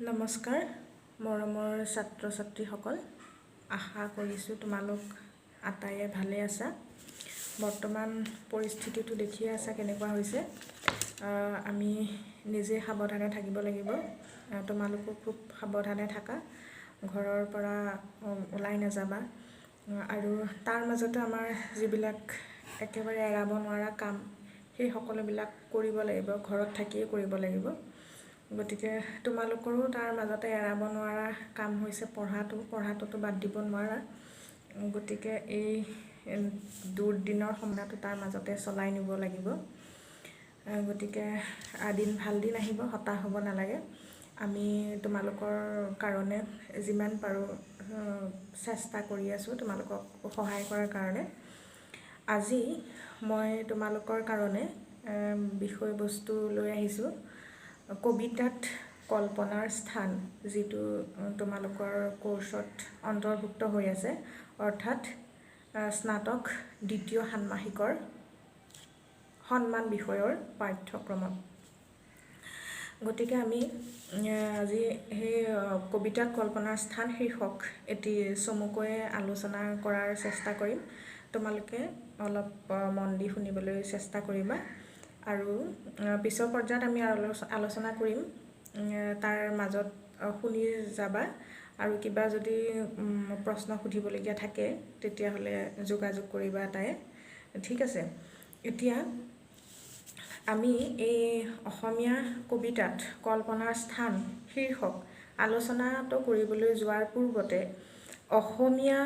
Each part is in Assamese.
নমস্কাৰ মৰমৰ ছাত্ৰ ছাত্ৰীসকল, আশা কৰিছোঁ তোমালোক আটাইয়ে ভালে আছা। বৰ্তমান পৰিস্থিতিটো দেখিয়ে আছা কেনেকুৱা হৈছে। আমি নিজে সাৱধানে থাকিব লাগিব। তোমালোকো খুব সাৱধানে থাকা, ঘৰৰ পৰা ওলাই নাযাবা। আৰু তাৰ মাজতে আমাৰ যিবিলাক একেবাৰে এৰাব নোৱাৰা কাম, সেই সকলোবিলাক কৰিব লাগিব, ঘৰত থাকিয়ে কৰিব লাগিব। গতিকে তোমালোকৰো তাৰ মাজতে এৰাব নোৱাৰা কাম হৈছে পঢ়াটো। পঢ়াটোতো বাদ দিব নোৱাৰা। গতিকে এই দুৰ্দিনৰ সময়টো তাৰ মাজতে চলাই নিব লাগিব। গতিকে দিন ভাল দিন আহিব, হতাশ হ'ব নালাগে। আমি তোমালোকৰ কাৰণে যিমান পাৰোঁ চেষ্টা কৰি আছোঁ তোমালোকক সহায় কৰাৰ কাৰণে। আজি মই তোমালোকৰ কাৰণে বিষয়বস্তু লৈ আহিছোঁ কবিতাত কল্পনাৰ স্থান, যিটো তোমালোকৰ কোৰ্চত অন্তৰ্ভুক্ত হৈ আছে, অৰ্থাৎ স্নাতক দ্বিতীয় ষান্মাসিকৰ সন্মান বিষয়ৰ পাঠ্যক্ৰমত। গতিকে আমি আজি সেই কবিতাত কল্পনাৰ স্থান শীৰ্ষক এটি চমুকৈ আলোচনা কৰাৰ চেষ্টা কৰিম। তোমালোকে অলপ মন দি শুনিবলৈ চেষ্টা কৰিবা আৰু পিছৰ পৰ্যায়ত আমি আলোচনা কৰিম। তাৰ মাজত শুনি যাবা আৰু কিবা যদি প্ৰশ্ন সুধিবলগীয়া থাকে, তেতিয়াহ'লে যোগাযোগ কৰিবা তাই। ঠিক আছে। এতিয়া আমি এই অসমীয়া কবিতাত কল্পনাৰ স্থান শীৰ্ষক আলোচনাটো কৰিবলৈ যোৱাৰ পূৰ্বতে অসমীয়া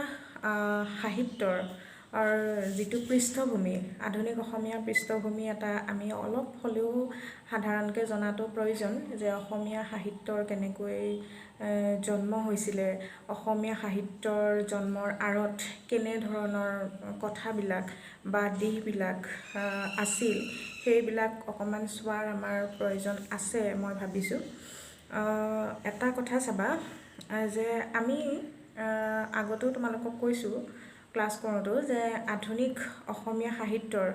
সাহিত্যৰ যিটো পৃষ্ঠভূমি, আধুনিক অসমীয়া পৃষ্ঠভূমি এটা আমি অলপ হ'লেও সাধাৰণকৈ জনাটো প্ৰয়োজন যে অসমীয়া সাহিত্যৰ কেনেকৈ জন্ম হৈছিলে, অসমীয়া সাহিত্যৰ জন্মৰ আঁৰত কেনেধৰণৰ কথাবিলাক বা দিশবিলাক আছিল, সেইবিলাক অকণমান চোৱাৰ আমাৰ প্ৰয়োজন আছে মই ভাবিছোঁ। এটা কথা চাবা যে আমি আগতেও তোমালোকক কৈছোঁ ক্লাছ কৰোঁতেও যে আধুনিক অসমীয়া সাহিত্যৰ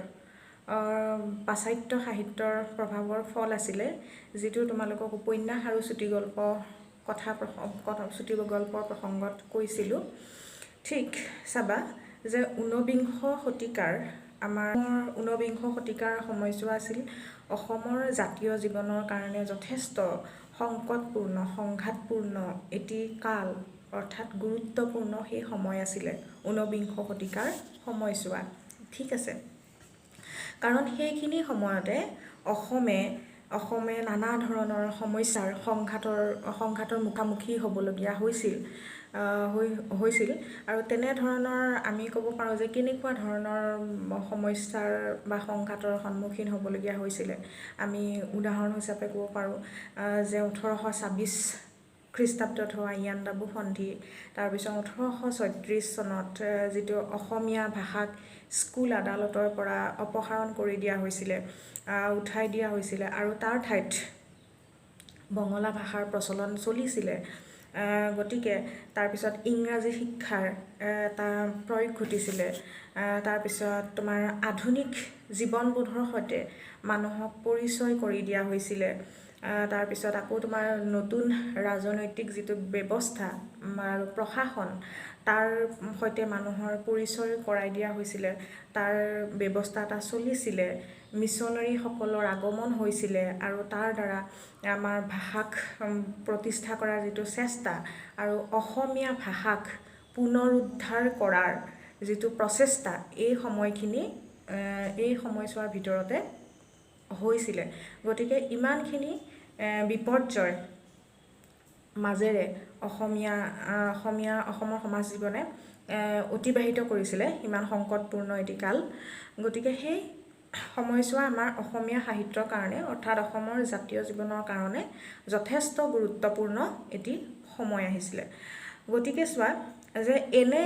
পাশ্চাত্য সাহিত্যৰ প্ৰভাৱৰ ফল আছিলে, যিটো তোমালোকক উপন্যাস আৰু চুটিগল্প কথা, চুটি গল্পৰ প্ৰসংগত কৈছিলোঁ। ঠিক চাবা যে ঊনবিংশ শতিকাৰ, আমাৰ ঊনবিংশ শতিকাৰ সময়ছোৱা আছিল অসমৰ জাতীয় জীৱনৰ কাৰণে যথেষ্ট সংকটপূৰ্ণ, সংঘাতপূৰ্ণ এটি কাল, অৰ্থাৎ গুৰুত্বপূৰ্ণ সেই সময় আছিলে ঊনবিংশ শতিকাৰ সময়ছোৱা। ঠিক আছে। কাৰণ সেইখিনি সময়তে অসমে নানা ধৰণৰ সমস্যাৰ সংঘাতৰ মুখামুখি হ'বলগীয়া হৈছিল। আৰু তেনেধৰণৰ আমি ক'ব পাৰোঁ যে কেনেকুৱা ধৰণৰ সমস্যাৰ বা সংঘাতৰ সন্মুখীন হ'বলগীয়া হৈছিলে, আমি উদাহৰণ হিচাপে ক'ব পাৰোঁ যে 1826 খ্ৰীষ্টাব্দত হোৱা ইয়াণ্ডাবু সন্ধি, তাৰপিছত 1836 চনত যিটো অসমীয়া ভাষাক স্কুল আদালতৰ পৰা অপসাৰণ কৰি দিয়া হৈছিলে, উঠাই দিয়া হৈছিলে আৰু তাৰ ঠাইত বঙলা ভাষাৰ প্ৰচলন চলিছিলে। গতিকে তাৰপিছত ইংৰাজী শিক্ষাৰ এটা প্ৰয়োগ ঘটিছিলে। তাৰপিছত তোমাৰ আধুনিক জীৱনবোধৰ সৈতে মানুহক পৰিচয় কৰি দিয়া হৈছিলে। তাৰপিছত আকৌ তোমাৰ নতুন ৰাজনৈতিক যিটো ব্যৱস্থা আৰু প্ৰশাসন, তাৰ সৈতে মানুহৰ পৰিচয় কৰাই দিয়া হৈছিলে, তাৰ ব্যৱস্থা এটা চলিছিলে। মিছনেৰীসকলৰ আগমন হৈছিলে আৰু তাৰ দ্বাৰা আমাৰ ভাষাক প্ৰতিষ্ঠা কৰাৰ যিটো চেষ্টা আৰু অসমীয়া ভাষাক পুনৰুদ্ধাৰ কৰাৰ যিটো প্ৰচেষ্টা, এই সময়খিনি, এই সময়ছোৱাৰ ভিতৰতে হৈছিলে। গতিকে ইমানখিনি বিপৰ্যয় মাজেৰে অসমীয়া অসমৰ সমাজ জীৱনে অতিবাহিত কৰিছিলে ইমান সংকটপূৰ্ণ এটি কাল। গতিকে সেই সময়ছোৱা আমাৰ অসমীয়া সাহিত্যৰ কাৰণে, অৰ্থাৎ অসমৰ জাতীয় জীৱনৰ কাৰণে যথেষ্ট গুৰুত্বপূৰ্ণ এটি সময় আহিছিলে। গতিকে চোৱা যে এনে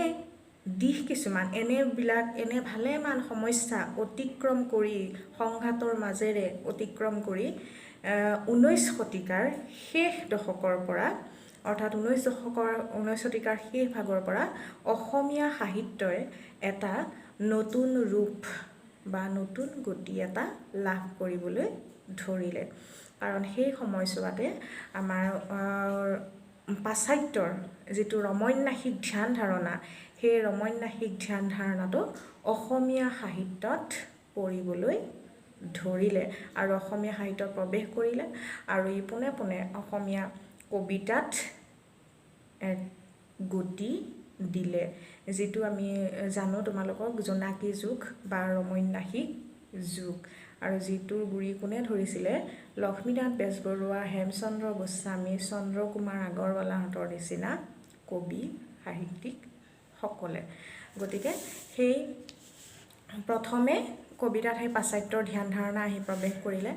দিশ কিছুমান, এনেবিলাক এনে ভালেমান সমস্যা অতিক্ৰম কৰি, সংঘাতৰ মাজেৰে অতিক্ৰম কৰি 19 শতিকাৰ শেষ দশকৰ পৰা, অৰ্থাৎ 19 শতিকাৰ শেষ ভাগৰ পৰা অসমীয়া সাহিত্যই এটা নতুন ৰূপ বা নতুন গতি এটা লাভ কৰিবলৈ ধৰিলে। কাৰণ সেই সময়ছোৱাতে আমাৰ পাশ্চাত্যৰ যিটো ৰমন্যাসিক ধ্যান ধাৰণা, সেই ৰমন্যাসিক ধ্যান ধাৰণাটো অসমীয়া সাহিত্যত পৰিবলৈ ধৰিলে আৰু অসমীয়া সাহিত্যত প্ৰৱেশ কৰিলে আৰু ই পোনে পোনে অসমীয়া কবিতাত এক গতি দিলে, যিটো আমি জানো তোমালোকক জোনাকী যুগ বা ৰমন্যাসিক যুগ। আৰু যিটোৰ গুৰি কোনে ধৰিছিলে? লক্ষ্মীনাথ বেজবৰুৱা, হেমচন্দ্ৰ গোস্বামী, চন্দ্ৰকুমাৰ আগৰৱালাহঁতৰ নিচিনা কবি সাহিত্যিকসকলে। গতিকে সেই প্ৰথমে কবিতাত সেই পাশ্চাত্যৰ ধ্যান ধাৰণা আহি প্ৰৱেশ কৰিলে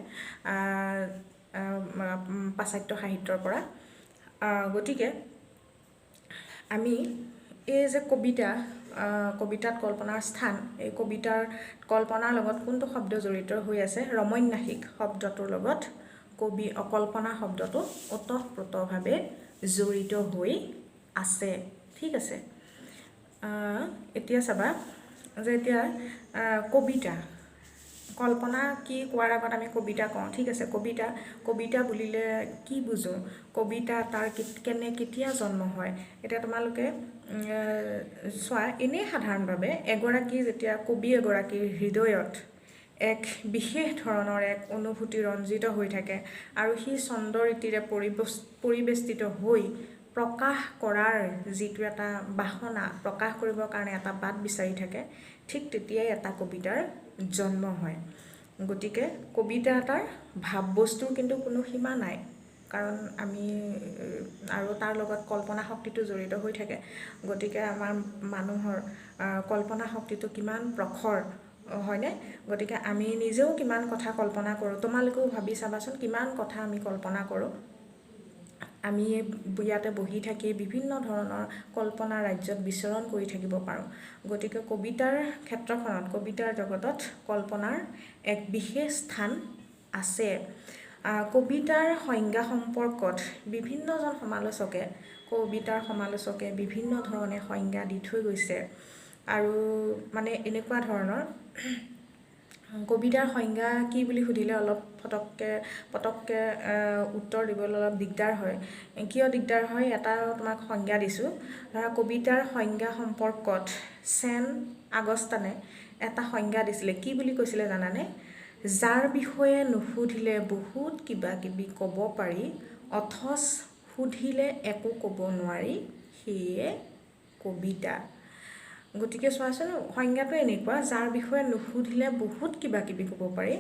পাশ্চাত্য সাহিত্যৰ পৰা। গতিকে আমি এই যে কবিতা, কবিতাত কল্পনাৰ স্থান, এই কবিতাৰ কল্পনাৰ লগত কোনটো শব্দ জড়িত হৈ আছে? ৰমন্যাসিক শব্দটোৰ লগত কবি কল্পনা শব্দটো ওতঃপ্ৰোতভাৱে জড়িত হৈ আছে। ঠিক আছে, এতিয়া চাবা যে এতিয়া কবিতা কল্পনা কি কোৱাৰ আগত আমি কবিতা কওঁ। ঠিক আছে, কবিতা কবিতা বুলিলে কি বুজোঁ? কবিতা তাৰ কেনে কেতিয়া জন্ম হয়? এতিয়া তোমালোকে চোৱা, এনেই সাধাৰণভাৱে এগৰাকী যেতিয়া কবি এগৰাকীৰ হৃদয়ত এক বিশেষ ধৰণৰ এক অনুভূতি ৰঞ্জিত হৈ থাকে আৰু সি ছন্দৰীতিৰে পৰিৱেষ্টিত হৈ প্ৰকাশ কৰাৰ যিটো এটা বাসনা, প্ৰকাশ কৰিবৰ কাৰণে এটা বাট বিচাৰি থাকে, ঠিক তেতিয়াই এটা কবিতাৰ জন্ম হয়। গতিকে কবিতা এটাৰ ভাৱবস্তুৰ কিন্তু কোনো সীমা নাই, কাৰণ আমি আৰু তাৰ লগত কল্পনা শক্তিটো জড়িত হৈ থাকে। গতিকে আমাৰ মানুহৰ কল্পনা শক্তিটো কিমান প্ৰখৰ হয়নে? গতিকে আমি নিজেও কিমান কথা কল্পনা কৰোঁ, তোমালোকেও ভাবি চাবাচোন কিমান কথা আমি কল্পনা কৰোঁ। আমি ইয়াতে বহি থাকি বিভিন্ন ধৰণৰ কল্পনা ৰাজ্যত বিচৰণ কৰি থাকিব পাৰোঁ। গতিকে কবিতাৰ ক্ষেত্ৰখনত, কবিতাৰ জগতত কল্পনাৰ এক বিশেষ স্থান আছে। কবিতাৰ সংজ্ঞা সম্পৰ্কত বিভিন্নজন সমালোচকে, কবিতাৰ সমালোচকে বিভিন্ন ধৰণে সংজ্ঞা দি থৈ গৈছে। আৰু মানে এনেকুৱা ধৰণৰ কবিতাৰ সংজ্ঞা কি বুলি সুধিলে অলপ ফটককৈ পটককৈ উত্তৰ দিবলৈ অলপ দিগদাৰ হয়। কিয় দিগদাৰ হয়? এটা তোমাক সংজ্ঞা দিছোঁ। ধৰা কবিতাৰ সংজ্ঞা সম্পৰ্কত চেণ্ট আগষ্টানে এটা সংজ্ঞা দিছিলে। কি বুলি কৈছিলে জানানে? যাৰ বিষয়ে নুসুধিলে বহুত কিবা কিবি ক'ব পাৰি, অথচ সুধিলে একো ক'ব নোৱাৰি, সেয়ে কবিতা। গতিকে চোৱাচোন, সংজ্ঞাটো এনেকুৱা, যাৰ বিষয়ে নুসুধিলে বহুত কিবা কিবি ক'ব পাৰি,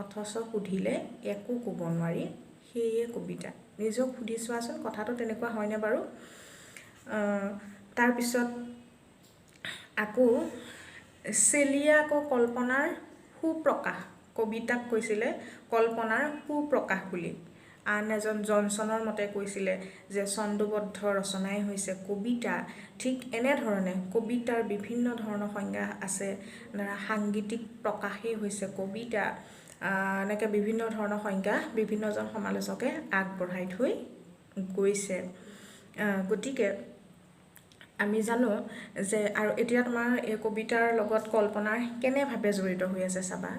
অথচ সুধিলে একো ক'ব নোৱাৰি, সেয়ে কবিতা। নিজক সুধি চোৱাচোন, কথাটো তেনেকুৱা হয়নে বাৰু? তাৰপিছত আকৌ চেলিয়ে আকৌ কল্পনাৰ সুপ্ৰকাশ, কবিতাক কৈছিলে কল্পনাৰ সুপ্ৰকাশ বুলি। আন এজন জনছনৰ মতে কৈছিলে যে ছন্দোবদ্ধ ৰচনাই হৈছে কবিতা। ঠিক এনেধৰণে কবিতাৰ বিভিন্ন ধৰণৰ সংজ্ঞা আছে। ধৰা সাংগীতিক প্ৰকাশেই হৈছে কবিতা। এনেকৈ বিভিন্ন ধৰণৰ সংজ্ঞা বিভিন্নজন সমালোচকে আগবঢ়াই থৈ গৈছে। গতিকে আমি জানো যে আৰু এতিয়া তোমাৰ এই কবিতাৰ লগত কল্পনাৰ কেনেভাৱে জড়িত হৈ আছে চাবা।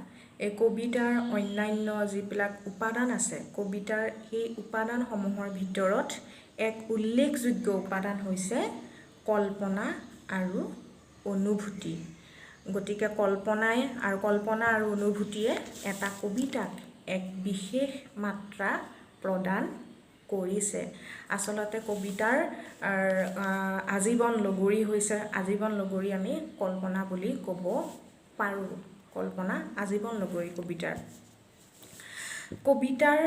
এই কবিতাৰ অন্যান্য যিবিলাক উপাদান আছে, কবিতাৰ সেই উপাদানসমূহৰ ভিতৰত এক উল্লেখযোগ্য উপাদান হৈছে কল্পনা আৰু অনুভূতি। গতিকে কল্পনা আৰু অনুভূতিয়ে এটা কবিতাক এক বিশেষ মাত্ৰা প্ৰদান কৰিছে। আচলতে কবিতাৰ আজীৱন লগৰী হৈছে, আজীৱন লগৰী আমি কল্পনা বুলি ক'ব পাৰোঁ। কল্পনা আজীৱন লগৰী কবিতাৰ। কবিতাৰ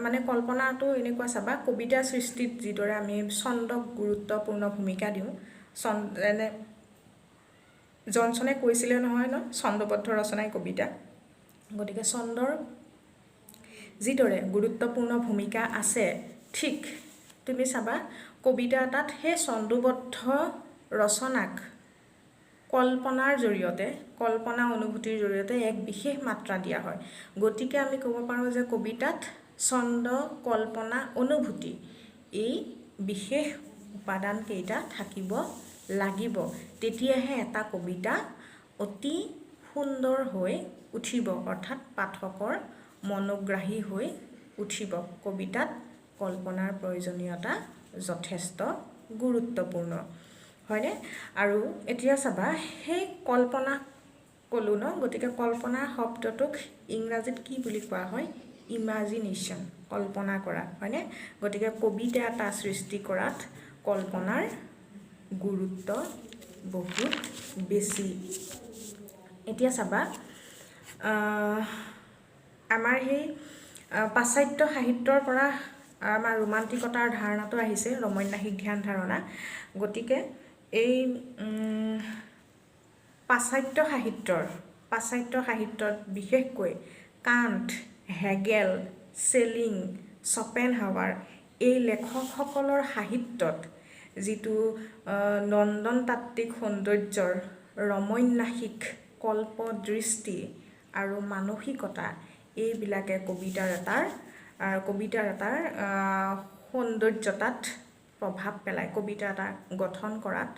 মানে কল্পনাটো এনেকুৱা চাবা, কবিতা সৃষ্টিত যিদৰে আমি ছন্দক গুৰুত্বপূৰ্ণ ভূমিকা দিওঁ, যেনে জনছনে কৈছিলে নহয় ন, ছন্দবদ্ধ ৰচনাই কবিতা। গতিকে ছন্দৰ যিদৰে গুৰুত্বপূৰ্ণ ভূমিকা আছে, ঠিক তুমি চাবা কবিতা এটাত সেই ছন্দোবদ্ধ ৰচনাক কল্পনাৰ জৰিয়তে, কল্পনা অনুভূতিৰ জৰিয়তে এক বিশেষ মাত্ৰা দিয়া হয়। গতিকে আমি ক'ব পাৰোঁ যে কবিতাত ছন্দ, কল্পনা, অনুভূতি এই বিশেষ উপাদানকেইটা থাকিব লাগিব, তেতিয়াহে এটা কবিতা অতি সুন্দৰ হৈ উঠিব, অৰ্থাৎ পাঠকৰ মনোগ্ৰাহী হৈ উঠিব। কবিতাত কল্পনাৰ প্ৰয়োজনীয়তা যথেষ্ট গুৰুত্বপূৰ্ণ, হয়নে? আৰু এতিয়া চাবা, সেই কল্পনা ক'লোঁ ন, গতিকে কল্পনা শব্দটোক ইংৰাজীত কি বুলি কোৱা হয়? ইমাজিনেশ্যন, কল্পনা কৰা, হয়নে? গতিকে কবিতা এটা সৃষ্টি কৰাত কল্পনাৰ গুৰুত্ব বহুত বেছি। এতিয়া চাবা, আমাৰ সেই পাশ্চাত্য সাহিত্যৰ পৰা আমাৰ ৰোমান্টিকতাৰ ধাৰণাটো আহিছে, ৰমন্যাসিক ধ্যান ধাৰণা। গতিকে এই পাশ্চাত্য সাহিত্যত বিশেষকৈ কাণ্ট, হেগেল, চেলিং, শ্বপেনহাৱাৰ এই লেখকসকলৰ সাহিত্যত যিটো নন্দনতাত্ত্বিক সৌন্দৰ্যৰ ৰমন্যাসিক কল্পদৃষ্টি আৰু মানসিকতা, এইবিলাকে কবিতাৰ এটাৰ সৌন্দৰ্যতাত প্ৰভাৱ পেলায়, কবিতা এটা গঠন কৰাত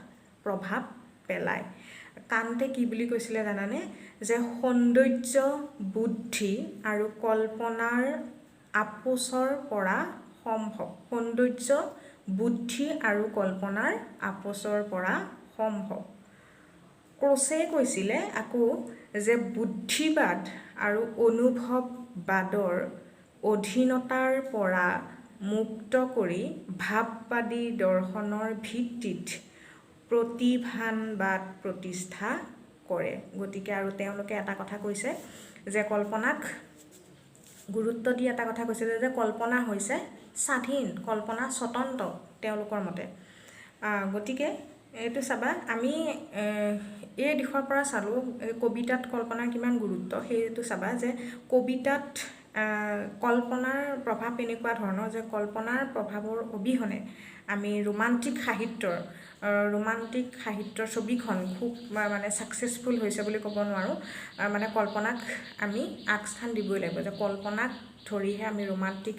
প্ৰভাৱ পেলায়। কাণ্টে কি বুলি কৈছিলে জানানে? যে সৌন্দৰ্য বুদ্ধি আৰু কল্পনাৰ আপোচৰ পৰা সম্ভৱ। সৌন্দৰ্য বুদ্ধি আৰু কল্পনাৰ আপোচৰ পৰা সম্ভৱ। ক্ৰোচে কৈছিলে আকৌ যে বুদ্ধিবাদ আৰু অনুভৱবাদৰ অধীনতাৰ পৰা মুক্ত কৰি ভাববাদী দৰ্শনৰ ভিত্তিত প্ৰতিভানবাদ প্ৰতিষ্ঠা কৰে। গতিকে আৰু তেওঁলোকে এটা কথা কৈছে যে কল্পনাক গুৰুত্ব দি এটা কথা কৈছিলে যে কল্পনা হৈছে স্বাধীন, কল্পনা স্বতন্ত্ৰ তেওঁলোকৰ মতে। গতিকে এইটো চাবা, আমি এই দিশৰ পৰা চালোঁ কবিতাত কল্পনাৰ কিমান গুৰুত্ব। সেইটো চাবা যে কবিতাত কল্পনাৰ প্ৰভাৱ এনেকুৱা ধৰণৰ যে কল্পনাৰ প্ৰভাৱৰ অবিহনে আমি ৰোমান্টিক সাহিত্যৰ ছবিখন খুব মানে ছাকচেছফুল হৈছে বুলি ক'ব নোৱাৰোঁ। মানে কল্পনাক আমি আগস্থান দিবই লাগিব যে কল্পনাক ধৰিহে আমি ৰোমান্টিক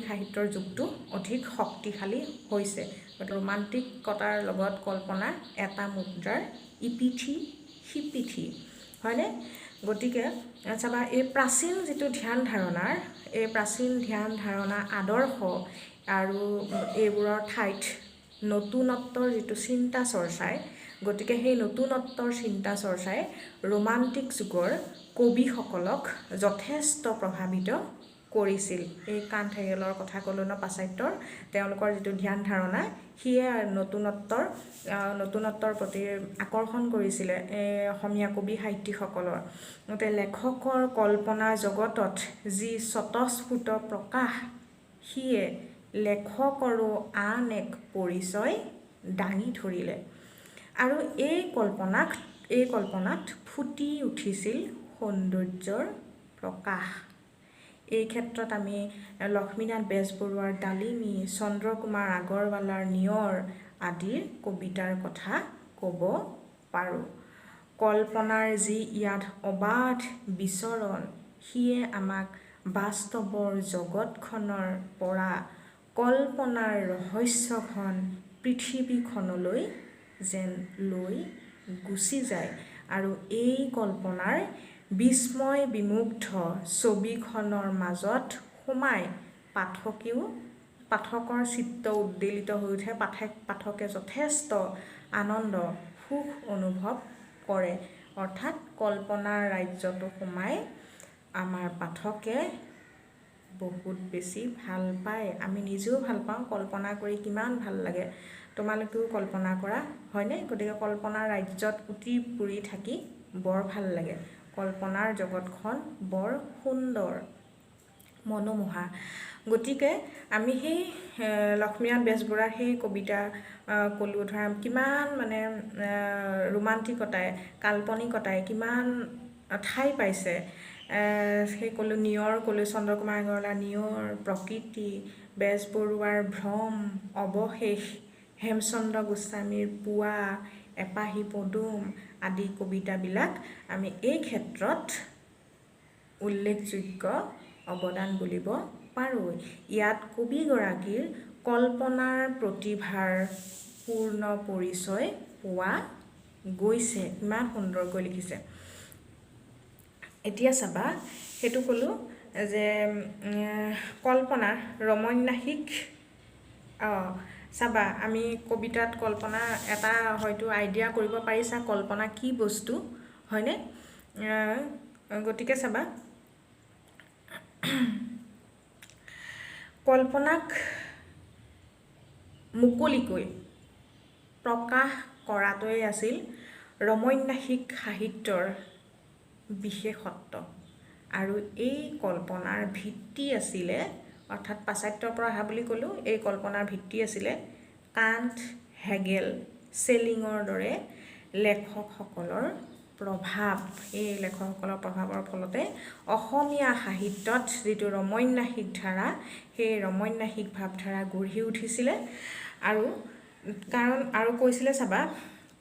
সাহিত্যৰ যুগটো অধিক শক্তিশালী হৈছে। গতিকে ৰোমান্টিকতাৰ লগত কল্পনা এটা মুদ্ৰাৰ ইপিঠি সিপিঠি, হয়নে? গতিকে চাবা, এই প্ৰাচীন যিটো ধ্যান ধাৰণাৰ, এই প্ৰাচীন ধ্যান ধাৰণা, আদৰ্শ আৰু এইবোৰৰ ঠাইত নতুনত্বৰ যিটো চিন্তা চৰ্চাই, গতিকে সেই নতুনত্বৰ চিন্তা চৰ্চাই ৰোমান্টিক যুগৰ কবিসকলক যথেষ্ট প্ৰভাৱিত কৰিছিল। এই কাণ্ট, হেগেলৰ কথা ক'লোঁ ন, পাশ্চাত্যৰ তেওঁলোকৰ যিটো ধ্যান ধাৰণা, সিয়ে নতুনত্বৰ প্ৰতি আকৰ্ষণ কৰিছিলে এই অসমীয়া কবি সাহিত্যিকসকলৰ। গতিকে লেখকৰ কল্পনা জগতত যি স্বতঃস্ফূৰ্ত প্ৰকাশ, সিয়ে লেখকৰো আন এক পৰিচয় দাঙি ধৰিলে আৰু এই কল্পনাত ফুটি উঠিছিল সৌন্দৰ্যৰ প্ৰকাশ। এই ক্ষেত্ৰত আমি লক্ষ্মীনাথ বেজবৰুৱাৰ ডালিমী, চন্দ্ৰকুমাৰ আগৰৱালাৰ নিয়ৰ আদিৰ কবিতাৰ কথা ক'ব পাৰোঁ। কল্পনাৰ যি ইয়াত অবাধ বিচৰণ, সিয়ে আমাক বাস্তৱৰ জগতখনৰ পৰা কল্পনাৰ ৰহস্যঘন পৃথিৱীখনলৈ যেন লৈ গুচি যায় আৰু এই কল্পনাৰ বিস্ময় বিমুগ্ধ ছবিখনৰ মাজত সোমাই পাঠকৰ চিত্ত উদ্বেলিত হৈ উঠে। পাঠকে যথেষ্ট আনন্দ, সুখ অনুভৱ কৰে। অৰ্থাৎ কল্পনাৰ ৰাজ্যটো সোমাই আমাৰ পাঠকে বহুত বেছি ভাল পায়। আমি নিজেও ভাল পাওঁ। কল্পনা কৰি কিমান ভাল লাগে, তোমালোকেও কল্পনা কৰা, হয়নে? গতিকে কল্পনাৰ ৰাজ্যত উটি পুৰি থাকি বৰ ভাল লাগে। কল্পনাৰ জগতখন বৰ সুন্দৰ, মনোমোহা। গতিকে আমি সেই লক্ষ্মীনাথ বেজবৰুৱাৰ সেই কবিতা ক'লোঁ, ধৰা কিমান মানে ৰোমান্টিকতাই, কাল্পনিকতাই কিমান ঠাই পাইছে, সেই ক'লোঁ নিয়ৰ ক'লোঁ, চন্দ্ৰকুমাৰ আগৰৱালাৰ নিয়ৰ, প্ৰকৃতি, বেজবৰুৱাৰ ভ্ৰম, অৱশেষ, হেমচন্দ্ৰ গোস্বামীৰ পুৱা, এপাহি পদুম আদি কবিতাবিলাক আমি এই ক্ষেত্ৰত উল্লেখযোগ্য অৱদান বুলিব পাৰোঁ। ইয়াত কবিগৰাকীৰ কল্পনাৰ প্ৰতিভাৰ পূৰ্ণ পৰিচয় পোৱা গৈছে। ইমান সুন্দৰকৈ লিখিছে। এতিয়া চাবা, সেইটো ক'লোঁ। যে কল্পনাৰ ৰমন্যাসিক, চাবা আমি কবিতাত কল্পনা এটা হয়তো আইডিয়া কৰিব পাৰিছা কল্পনা কি বস্তু, হয়নে? গতিকে চাবা কল্পনাক মুকলিকৈ প্ৰকাশ কৰাটোৱেই আছিল ৰমন্যাসিক সাহিত্যৰ বিশেষত্ব। আৰু এই কল্পনাৰ ভিত্তি আছিলে, অৰ্থাৎ পাশ্চাত্যৰ পৰা অহা বুলি ক'লোঁ, এই কল্পনাৰ ভিত্তি আছিলে কাণ্ট, হেগেল, চেলিঙৰ দৰে লেখকসকলৰ প্ৰভাৱ। এই লেখকসকলৰ প্ৰভাৱৰ ফলতে অসমীয়া সাহিত্যত যিটো ৰমন্যাসিক ধাৰা, সেই ৰমন্যাসিক ভাৱধাৰা গঢ়ি উঠিছিলে। আৰু কাৰণ আৰু কৈছিলে চাবা,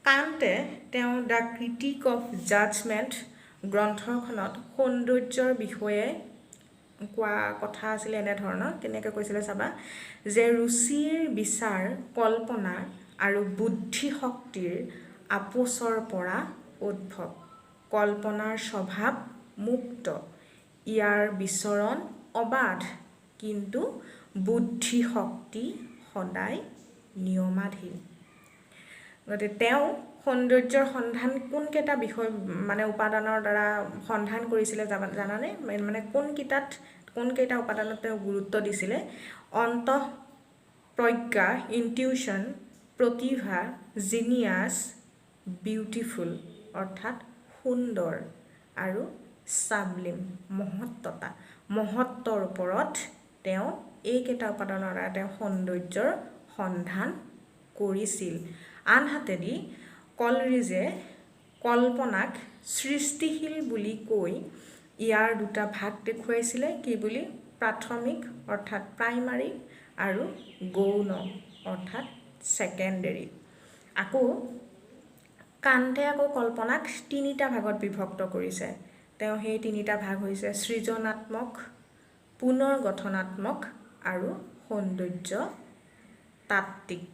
কাণ্টে তেওঁ the critic of judgement গ্ৰন্থখনত সৌন্দৰ্যৰ বিষয়ে কোৱা কথা আছিলে এনেধৰণৰ, কেনেকৈ কৈছিলে চাবা, যে ৰুচিৰ বিচাৰ কল্পনা আৰু বুদ্ধিশক্তিৰ আপোচৰ পৰা উদ্ভৱ। কল্পনাৰ স্বভাৱ মুক্ত, ইয়াৰ বিচৰণ অবাধ, কিন্তু বুদ্ধিশক্তি সদায় নিয়মাধীন। গতিকে তেওঁ সৌন্দৰ্যৰ সন্ধান কোনকেইটা বিষয় মানে উপাদানৰ দ্বাৰা সন্ধান কৰিছিলে জানানে? মানে কোনকেইটা উপাদানত তেওঁ গুৰুত্ব দিছিলে? অন্তঃপ্ৰজ্ঞা, ইনটিউশ্যন, প্ৰতিভা, জিনিয়াছ, বিউটিফুল অৰ্থাৎ সুন্দৰ, আৰু চাবলিম, মহত্বতা। মহত্বৰ ওপৰত তেওঁ এইকেইটা উপাদানৰ দ্বাৰা তেওঁ সৌন্দৰ্যৰ সন্ধান কৰিছিল। আনহাতেদি কলৰিজে কল্পনাক সৃষ্টিশীল বুলি কৈ ইয়াৰ দুটা ভাগ দেখুৱাইছিলে, কি বুলি? প্ৰাথমিক অৰ্থাৎ প্ৰাইমাৰী আৰু গৌণ অৰ্থাৎ ছেকেণ্ডেৰী। আকৌ কাণ্টে আকৌ কল্পনাক তিনিটা ভাগত বিভক্ত কৰিছে। তেওঁ সেই তিনিটা ভাগ হৈছে সৃজনাত্মক, পুনৰ গঠনাত্মক আৰু সৌন্দৰ্য তাত্ত্বিক।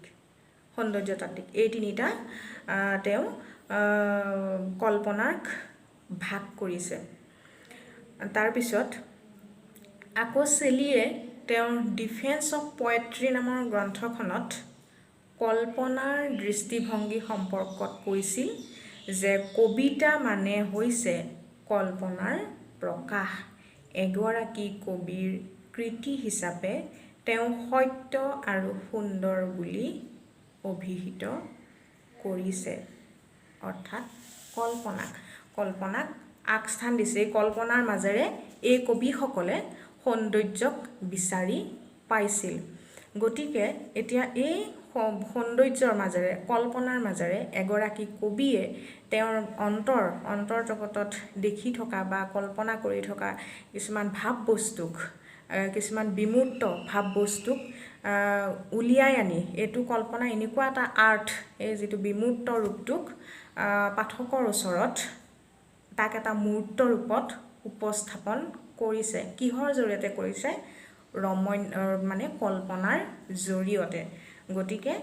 সৌন্দৰ্য তাত্ত্বিক, এই তিনিটা তেওঁ কল্পনাক ভাগ কৰিছে। তাৰপিছত আকৌ চেলিয়ে তেওঁৰ ডিফেন্স অফ পয়েট্ৰি নামৰ গ্ৰন্থখনত কল্পনাৰ দৃষ্টিভংগী সম্পৰ্কত কৈছিল যে কবিতা মানে হৈছে কল্পনাৰ প্ৰকাশ। এগৰাকী কবিৰ কৃতি হিচাপে তেওঁ সত্য আৰু সুন্দৰ বুলি অভিহিত কৰিছে। অৰ্থাৎ কল্পনাক আগস্থান দিছে। এই কল্পনাৰ মাজেৰে এই কবিসকলে সৌন্দৰ্যক বিচাৰি পাইছিল। গতিকে এতিয়া এই সৌন্দৰ্যৰ মাজেৰে, কল্পনাৰ মাজেৰে এগৰাকী কবিয়ে তেওঁৰ অন্তৰ জগতত দেখি থকা বা কল্পনা কৰি থকা কিছুমান ভাৱ বস্তুক, কিছুমান বিমূৰ্ত ভাৱ বস্তুক উলিয়াই আনি, এইটো কল্পনা এনেকুৱা এটা আৰ্ট, এই যিটো বিমূৰ্ত ৰূপটোক পাঠকৰ ওচৰত তাক এটা মূৰ্ত ৰূপত উপস্থাপন কৰিছে। কিহৰ জৰিয়তে কৰিছে? মানে কল্পনাৰ জৰিয়তে। গতিকে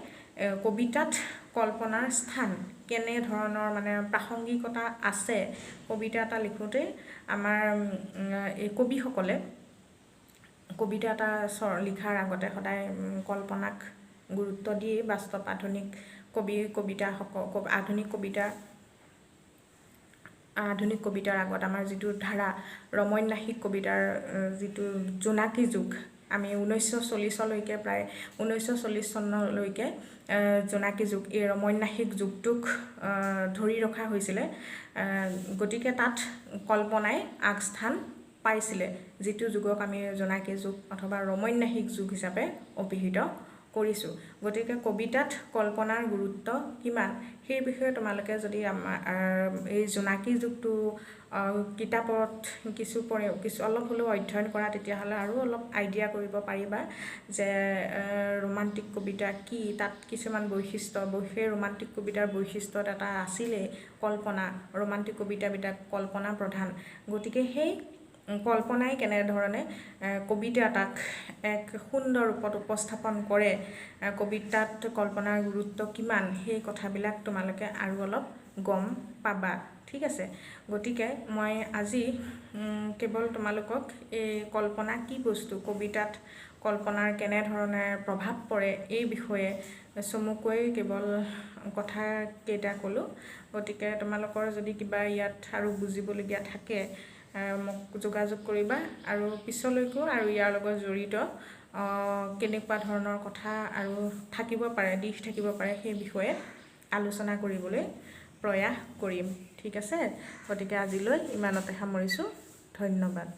কবিতাত কল্পনাৰ স্থান কেনেধৰণৰ মানে প্ৰাসংগিকতা আছে, কবিতা এটা লিখোঁতে আমাৰ এই কবিসকলে কবিতা এটা লিখাৰ আগতে সদায় কল্পনাক গুৰুত্ব দিয়ে। বাস্তৱ আধুনিক কবি কবিতাসকল, আধুনিক কবিতাৰ আগত আমাৰ যিটো ধাৰা, ৰমন্যাসিক কবিতাৰ যিটো জোনাকী যুগ, আমি 1940লৈকে, প্ৰায় 1940 চনলৈকে জোনাকী যুগ, এই ৰমন্যাসিক যুগটোক ধৰি ৰখা হৈছিলে। গতিকে তাত কল্পনাই আগস্থান পাইছিলে, যিটো যুগক আমি জোনাকী যুগ অথবা ৰমন্যাসিক যুগ হিচাপে অভিহিত কৰিছোঁ। গতিকে কবিতাত কল্পনাৰ গুৰুত্ব কিমান সেই বিষয়ে তোমালোকে যদি আমাৰ এই জোনাকী যুগটো কিতাপত কিছু কিছু অলপ হ'লেও অধ্যয়ন কৰা, তেতিয়াহ'লে আৰু অলপ আইডিয়া কৰিব পাৰিবা যে ৰোমান্টিক কবিতা কি, তাত কিছুমান বৈশিষ্ট্য, সেই ৰোমান্টিক কবিতাৰ বৈশিষ্ট্যত এটা আছিলেই কল্পনা। ৰোমান্টিক কবিতাবিলাক কল্পনা প্ৰধান। গতিকে সেই কল্পনাই কেনেধৰণে কবিতা এটাক এক সুন্দৰ ৰূপত উপস্থাপন কৰে, কবিতাত কল্পনাৰ গুৰুত্ব কিমান, সেই কথাবিলাক তোমালোকে আৰু অলপ গম পাবা। ঠিক আছে, গতিকে মই আজি কেৱল তোমালোকক এই কল্পনা কি বস্তু, কবিতাত কল্পনাৰ কেনেধৰণে প্ৰভাৱ পৰে, এই বিষয়ে চমুকৈ কেৱল কথা কেইটা ক'লোঁ। গতিকে তোমালোকৰ যদি কিবা ইয়াত আৰু বুজিবলগীয়া থাকে, মোক যোগাযোগ কৰিবা আৰু পিছলৈকো আৰু ইয়াৰ লগত জড়িত কেনেকুৱা ধৰণৰ কথা আৰু থাকিব পাৰে, দিশ থাকিব পাৰে, সেই বিষয়ে আলোচনা কৰিবলৈ প্ৰয়াস কৰিম। ঠিক আছে, গতিকে আজিলৈ ইমানতে সামৰিছোঁ। ধন্যবাদ।